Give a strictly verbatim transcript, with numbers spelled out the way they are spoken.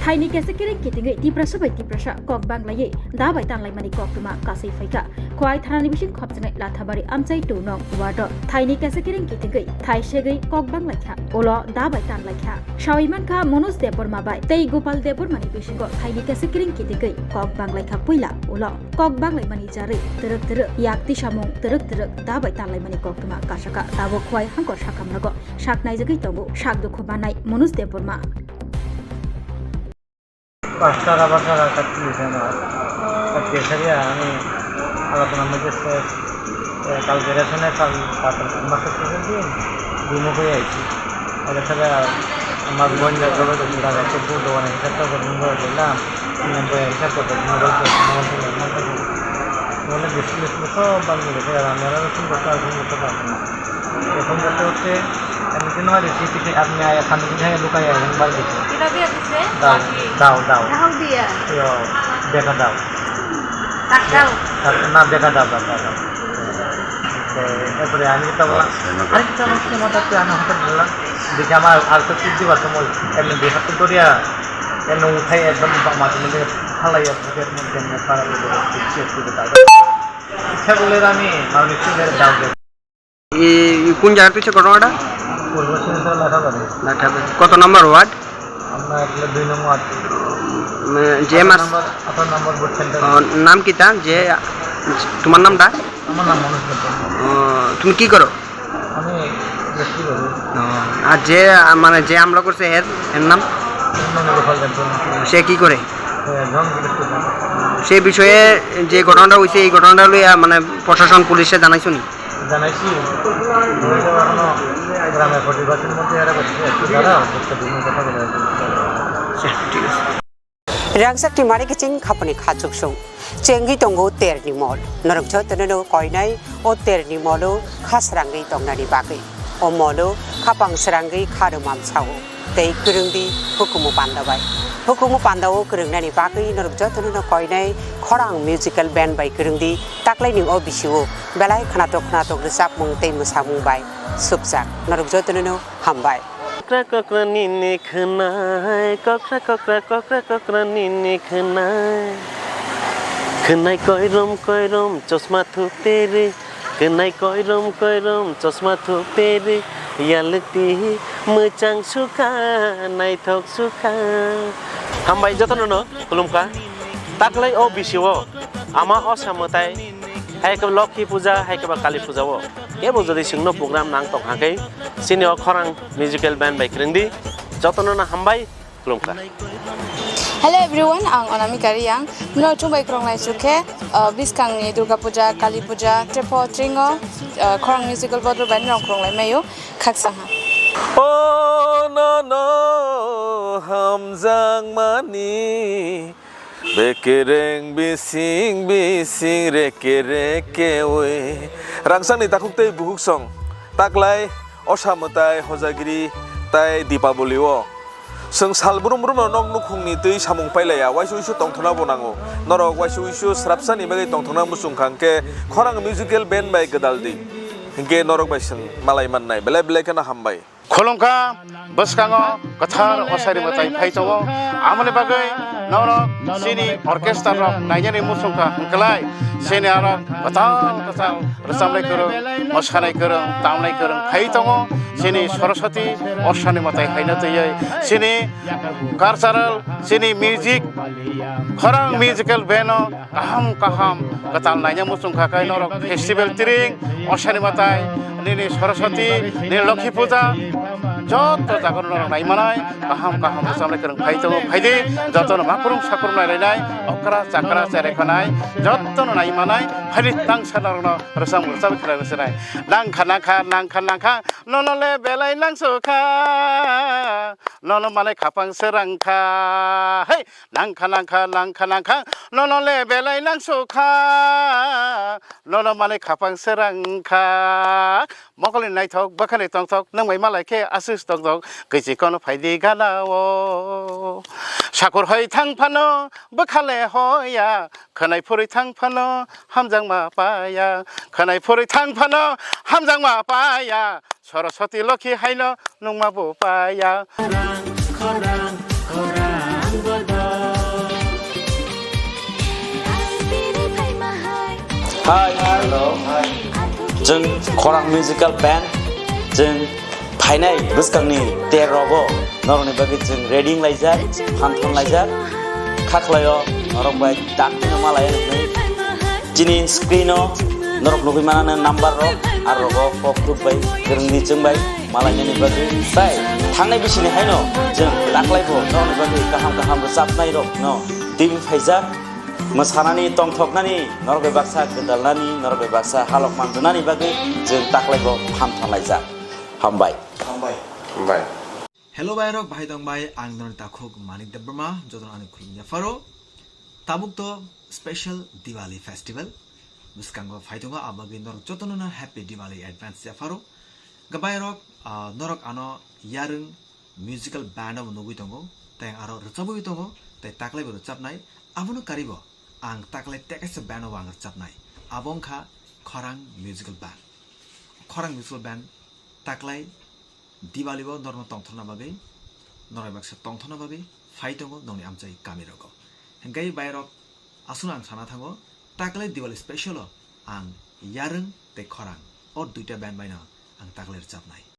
Thaini kaisa kereng kitingwi Tiprasa bai Tiprasa kok banglaiwi da bai tanlaimani koktwma kasui phaikha. Khowai thanani bising khopchenai Lathabari amchai two nong ward o thaini kaisa kereng kitingwi thai segwi kok banglaikha, ulo da bai tanlaikha. Sawi mankha Manoj Debbarma bai tei Gopal Debbarmani bisingo thaini kaisa kereng kitingwi kok banglaikha puila ulo. Kok banglaimani jarwi twrwk twrwk yak tisamung twrwk twrwk da bai tanlaimani koktwma kasaka tabuk Khowai hangkor sakhamnago sak naijagwi tongo sak dukhu mannai Manoj Debbarma. পাঁচটা রাবার ছাড়া কাটতে দিছে না। আর কেশারিয়া আমি আলোচনার মধ্যে সে, এ, কাল বেড়েশনে কাল তারপর মাসের শেষের দিন বিমুখ হয়ে আইছি। ওদের সাথে আমার বোন যা যোগাযোগ করা যাচ্ছে, একটু দোকানে হিসাব করে নম্বর দিলাম, নম্বরে হিসাব করতে নম্বর করতে নম্বর দিলাম, নম্বর দিলাম। বলে বেশি বেশি সব বাদ দিয়েছে, আর আমরা ফোন করতে আর ফোন করতে পারবো না। এখন করতে হচ্ছে, আমি কিন্তু আর রেসিপি আপনি আয়া খান থেকে লুকাই আয়া বাদ দিতে। কিভাবে দিছে? দাও, বাকি। দাও, দাও। দাও দিয়া। ইয়ো, দেখা দাও। টাকাও। টাকা, না, দেখা দাও, দাও, দাও, দাও। তো, এরপরে আমি তো বললাম, আরেকটা আমার কি মাথাতে আমি হঠাৎ বললাম, দেখি আমার আর তো ফিফটি পার্সেন্ট এমনি বেহাত করিয়া, এমনি উঠাই একদম বা-, মাঝে মধ্যে ফালাইয়া বুকের মধ্যে এমনি ফালাইয়া বুকের মধ্যে শেষ করে দাও। ইচ্ছা করলে আমি, আমি একটু দাও দেবো। এই কোন জায়গার তুই ঘটনাটা? পূর্ব সিংহদ্বার লাখাবাড়ি। লাখাবাড়ি। কত নম্বর ওয়ার্ড? আমরা আসলে দুই নম্বর ওয়ার্ড। উম, যে আঠারো মাস নম্বর, আঠারো নম্বর বুথ সেন্টার। ও, নাম কি তা? যে তোমার নামটা? আমার নাম মনোজ মিত্র। ও, তুমি কি করো? আমি ব্যক্তি করি। ও, আর যে, আ, মানে যে হামলা করছে এর, এর নাম? এর নাম গোপাল দেববর্মা। সে কি করে? সে একজন পুলিশ কর্মী। সে বিষয়ে যে ঘটনাটা হইছে, এই ঘটনাটা লইয়া মানে প্রশাসন পুলিশে জানাইছো নি? জানাইছি, ওই তো এখনো গ্রামের প্রতিবাসীর মধ্যে এরা করছে, একটু দাঁড়াও, একটা দিনের কথা বলে আসবো। আচ্ছা, ঠিক আছে। Rangchakni mari kiching khapani khachuksung. Chengwi tongo terni mol. Norok jotono no koinai o terni molo kha srangwi tongnani bagwi. O molo khapang srangwi kha rwmam sao. Tei kwrwngdi hukumu panda bai. Hukumu panda o kwrwngnani bagwi norok jotono no koinai khorang musical band bai kwrwngdi taklaini o bisio belai khnatok khnatok rwchapmung tei mwsamung bai supjak. Norok jotono no hambai. Kokra kokra nini khwnai, kokra kokra, kokra kokra nini khwnai. Khwnai koirom koirom chosma thuperi, khwnai koirom koirom chosma thuperi, yalukti mwchang sukha, naithok sukha. Hambai jotono no khulumkha. Taklai o bisio ama osa mwtai, hai khe Lokhi puja, hai khe ba Kali puja o. Kebo jodi chwngno program nang tong hakhe, chini o khorang musical band bai kwrwngdi, jotono no hambai, khulumkha. Hello everyone, ang Anamika Reang. Mino chumbai khorang lai chukhe, uh, bwskangni Durga Puja, Kali Puja, Trepo Tringo, uh, khorang musical bodol bai nong khorang lai mayo, khaksa ha. Oh no no, hamjak mani. Bekereng bising bising reke reke oi. Rangsangni takhuk tei bukhuk song. Taklai osa mwtai hojagiri tai Dipaboli o. Chwng sal brum brum no nok nukhungni twi samung pailaiya, waisa uisu tongthokna bo nango. Norok waisa uisu srapsani bagwi tongthokna muchung kha hwnkhe khorang musical band bai gwdal di. Hwnkhe norok bai chwng malai mannai belai belai kheno hambai. Khulumkha, bwskango kwthar osari mwtai phai tongo. Amoni bagwi norok chini orchestra rok nainani muchungkha hwnkhlai, chini aro kwtal kwtal rwchabnai kwrwng, mwsanai kwrwng, tamnai kwrwng phai tongo. Chini Saraswati osani mwtai haino twiwi chini cultural, chini music, khorang musical band o kaham kaham kwtal naina muchung kha khe norok festival tiring, osani mwtai, nini Saraswati, nini Lokhi puja, joto jaga norok nai manai, kaham kaham rwchabnai kwrwng phai tongo, phai di, jotono makrung sakrung nai lainai, okra chakra cherai khanai, jotono nai manai, phai di tangsa norokno rwchap rwchap khlai rwchabnai. Nangkha nangkha nangkha nangkha, nono le belai nangsukha, nono manai khapang se rangkha, hei. Nangkha nangkha nangkha nangkha, nono le belai nangsukha, nono manwi khapang se rangkha. Mokolni naithok, bwkhani tongthok, nwng bai malai khe aswk tongthok, kwichi kono phaidi gana o. Sakur hoi thang phano, bwkha le hoya, khwnai phurwi thang phano, hamjakma paya, khwnai phurwi thang phano, hamjakma paya. Saraswati Lokhi haino nungma bo paya. Khorang, khorang, khorang bo Hi. Hello. Chwng Khorang Musical Band, chwng phainai bwskangni ter rogo norokni bagwi chwng ready wng laijak, phanthon laijak, kha khlaio norok bai dakti no malai nuknai. Chini screen o norok nugwi manano number rok, ar rogo kok thuk bai, kwrwngni chwng bai malainani bagwi. Tai thangnai bisini haino chwng taklaibo norokni bagwi kaham kaham rwchapnai rok no twi phaijak. Mwsanani, tongthoknani, norok bai baksa gwdalnani, norok bai baksa halok manjwnani bagwi chwng taklaibo phan phanlaijak. Hambai. Hambai. Hambai. Hello bai rok, bahai tong bai, ang norok takhuk Manik Debbarma, jotono ani khulumya pharo. Tabuk to special Diwali festival bwskango phai tongo, abagwi norok jotono no happy Diwali advance ya pharo. Gabai rok, ah, norok ano yarwng musical band o nugwi tongo, tei aro rwchabwi tongo, tei taklaibo rwchabnai. Abono karibo ang taklai tekaisa band o ang rwchabnai. Abo wngkha Khorang Musical Band. Khorang Musical Band taklai Diwali o norokno tongthokna bagwi, norok baksa tongthokna bagwi phai tongo nongni amchai kami rogo. Hingkai bai rok, aswkno ang sana thango, taklai Diwali special o ang yarwng tei khorang o duita band bai no ang taklai rwchabnai.